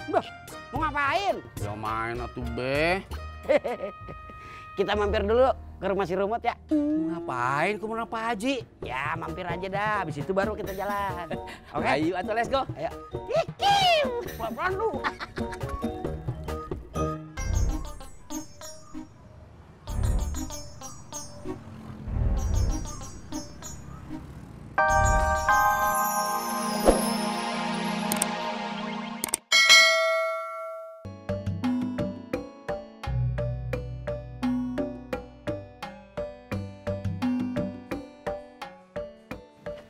Bah, mau ngapain? Ya main atuh be. Kita mampir dulu ke rumah si Rumot ya. Mau ngapain ke rumah Pak Haji? Ya mampir aja dah, habis itu baru kita jalan. Oke? Ayo atuh let's go. Ayo. Hikiu, pelan-pelan lu.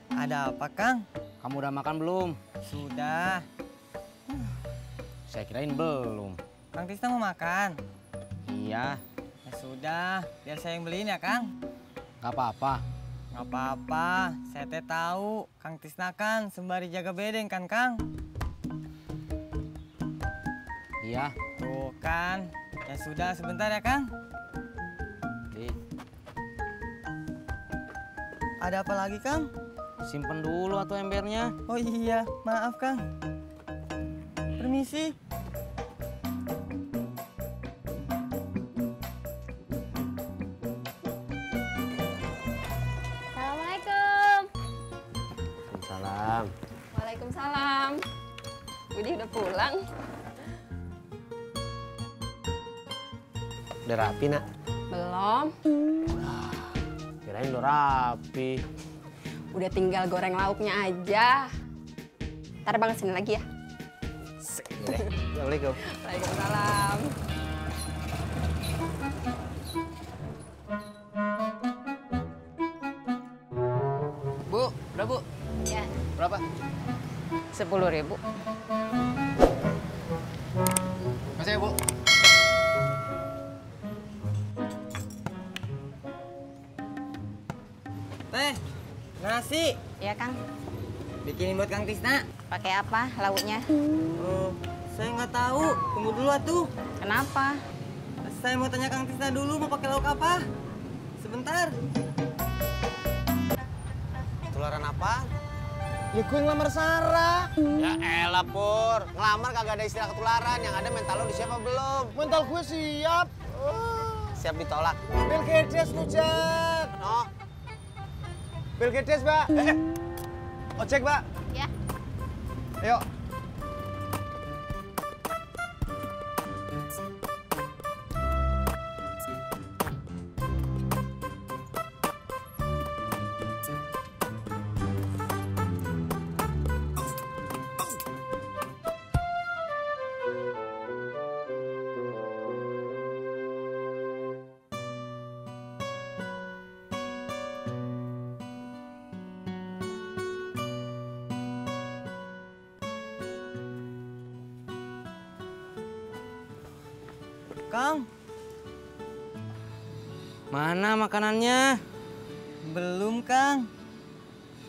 Ada apa, Kang? Kamu udah makan belum? Sudah. Saya kirain belum. Kang Tisna mau makan? Iya, Ya sudah, biar saya yang beliin ya, Kang. nggak apa-apa. Nggak apa-apa, saya teh tahu. Kang Tisna kan sembari jaga bedeng kan, Kang? Iya. Tuh kan. Ya sudah, sebentar ya, Kang. Di, Ada apa lagi, Kang? simpen dulu atau embernya. Oh iya, maaf, Kang. Permisi. Assalamualaikum. Salam. Waalaikumsalam. Budi udah pulang. Udah rapi, Nak? Belum. Kirain udah rapi. Udah tinggal goreng lauknya aja. Ntar Bang kesini lagi ya. Assalamualaikum. Waalaikumsalam. Bu, udah bu. Ya, Berapa? 10.000. Kasih ya bu. Teh, nasi. Ya, Kang. Bikinin buat Kang Tisna. Pakai apa lauknya? Oh, saya nggak tahu. Tunggu dulu atuh. Kenapa? Saya mau tanya Kang Tisna dulu mau pakai lauk apa. Sebentar. Tularan apa? Ya gue ngelamar Sarah. Ya elah, Pur. Ngelamar kagak ada istilah ketularan. Yang ada mental lo udah siap apa belum? Mental gue siap. Siap ditolak. Bill Gates lu, Jak. No. Bill Gates, Mbak. Ojek, Mbak. Ya. Ayo. Kang, Mana makanannya? belum, Kang.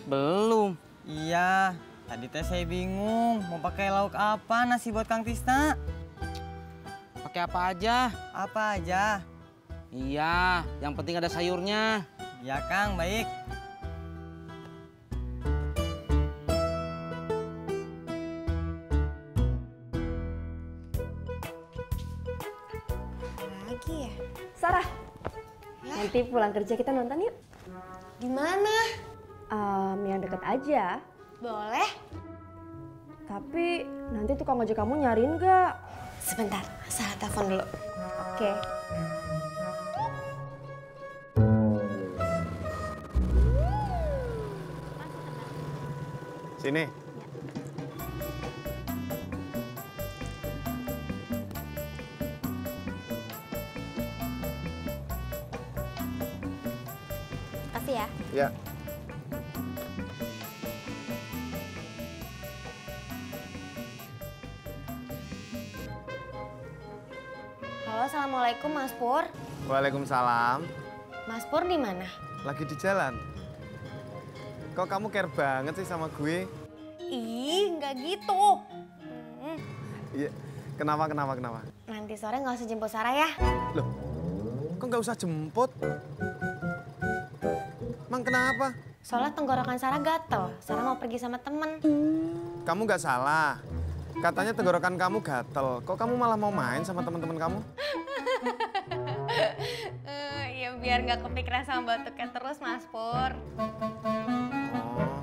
Belum. Iya, tadi teh saya bingung mau pakai lauk apa nasi buat Kang Tisna. Pakai apa aja? Apa aja? Iya, yang penting ada sayurnya. Ya, Kang, baik. Lagi ya? Sarah. Nanti pulang kerja kita nonton yuk. Di mana? Yang deket aja. Boleh? Tapi nanti tukang ojek kamu nyariin nggak? Sebentar, salah telepon dulu. Oke. Sini. Kasih ya. Ya. Halo, assalamualaikum Mas Pur. Waalaikumsalam. Mas Pur di mana? Lagi di jalan. Kok kamu care banget sih sama gue? Ih, nggak gitu. Iya. Kenapa? Nanti sore nggak usah jemput Sarah ya. Loh, kok nggak usah jemput? Mang kenapa? Soalnya tenggorokan Sarah gatel. Sarah mau pergi sama temen. Kamu nggak salah. Katanya tenggorokan kamu gatel. Kok kamu malah mau main sama teman-teman kamu? Ya biar nggak kepikiran sama batuknya terus, Mas Pur. Oh,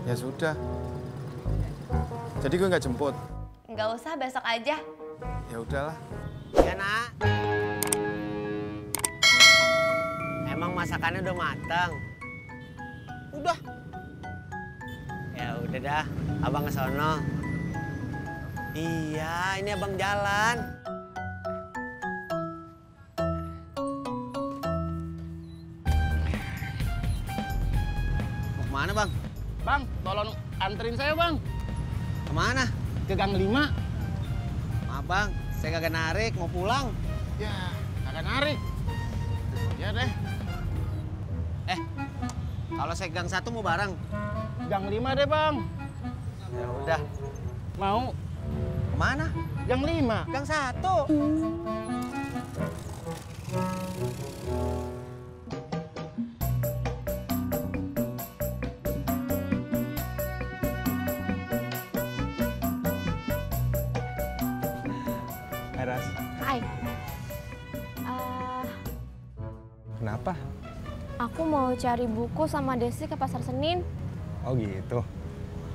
ya sudah. Jadi gue nggak jemput. Nggak usah, besok aja. Ya udahlah. Ya, Nak. Emang masakannya udah matang? Udah. Ya udah dah, abang ke sono. Iya, ini abang jalan. Mau kemana, Bang? Bang, tolong anterin saya, Bang. Kemana? Ke Gang 5. Maaf, Bang. Saya kagak narik, mau pulang. Ya, kagak narik. Ya deh, Kalau saya gang 1 mau bareng. Gang 5 deh, Bang. Ya udah. Mau Kemana? Gang 5. Gang 1. Eras, Hai. kenapa? Aku mau cari buku sama Desi ke Pasar Senin. Oh gitu.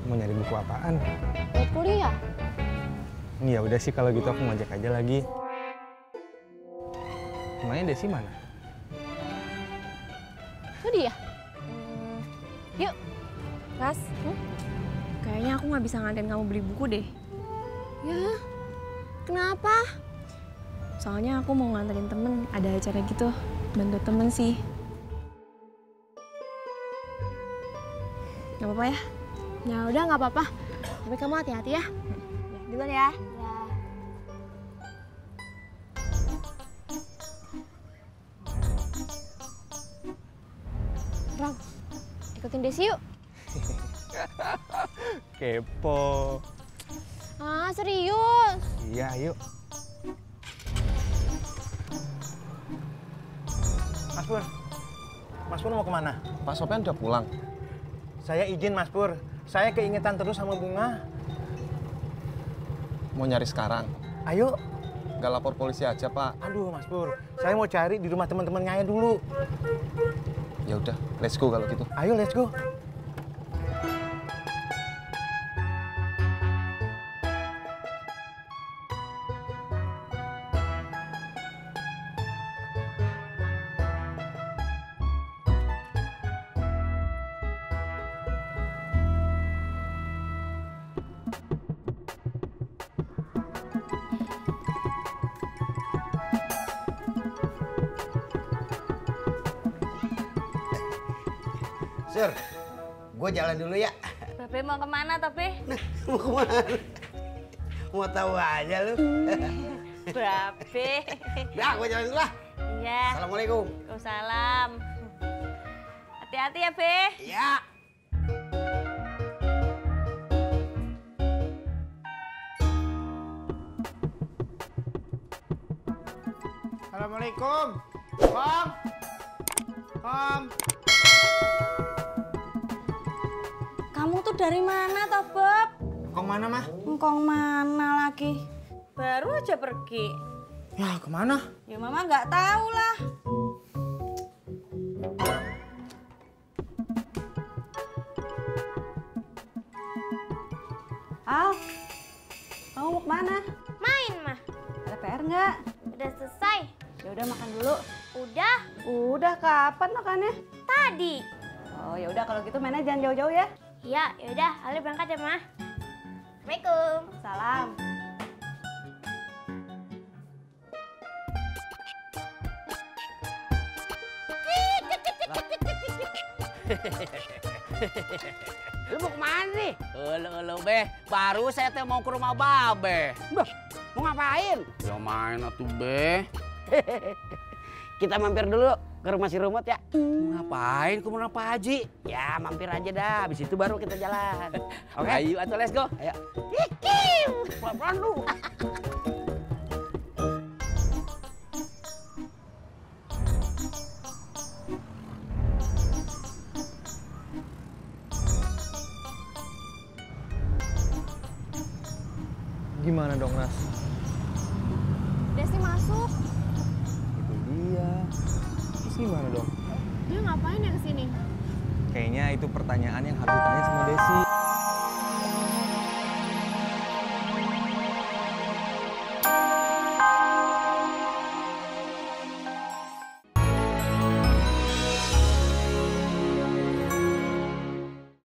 Mau nyari buku apaan? Buat kuliah. Ya udah sih kalau gitu aku ngajak aja lagi. Emangnya Desi mana? Itu dia. Yuk. Ras, kayaknya aku nggak bisa nganterin kamu beli buku deh. Ya, kenapa? Soalnya aku mau nganterin temen, ada acara gitu. Bantu temen sih. Gak apa-apa ya? Ya udah nggak apa-apa. Tapi kamu hati-hati ya. Ya, duluan ya. Ram, ikutin Desi yuk. Kepo. Ah, serius. Iya, yuk. Mas Pur mau kemana? Pak Sopyan udah pulang. Saya izin Mas Pur, saya keingetan terus sama Bunga. Mau nyari sekarang. Ayo. Nggak lapor polisi aja, Pak. Aduh Mas Pur, saya mau cari di rumah teman-teman Nyaya dulu. Ya udah, let's go kalau gitu. Ayo let's go. Sur, gue jalan dulu ya. Babe mau kemana tapi? Mau kemana? Mau tahu aja lu. Babe. Dah, gue jalan dulu lah. Iya. Assalamualaikum. Waalaikumsalam. Hati-hati ya, Be. Iya. Assalamualaikum. Bang. Bang. Kamu tuh dari mana toh, Bob? Kong mana, Mah? Engkong mana lagi? Baru aja pergi. Ya, kemana? Ya Mama nggak tahu lah. Al, kamu mau kemana? Main, Mah. Ada PR nggak? Udah selesai. Ya udah makan dulu. Udah Udah kapan makannya? tadi. Oh ya udah kalau gitu mainnya jangan jauh-jauh ya. Iya, yaudah. Ali berangkat ya, Mah. Assalamualaikum. Salam. Lu mau kemana nih? Elu, Be. Baru saya teh mau ke rumah Babe. Bah, mau ngapain? Ya main atuh, Be. Kita mampir dulu ke rumah si Rumut ya. Mau ngapain ke rumah Pak Haji? Ya mampir aja dah, habis itu baru kita jalan. Oke, ayo atuh let's go. Ayo. Pelan-pelan lu. Gimana dong, Nas? Desi masuk. Itu dia. Terus gimana dong? Dia ngapain ya kesini? Kayaknya itu pertanyaan yang harus ditanya sama Desi.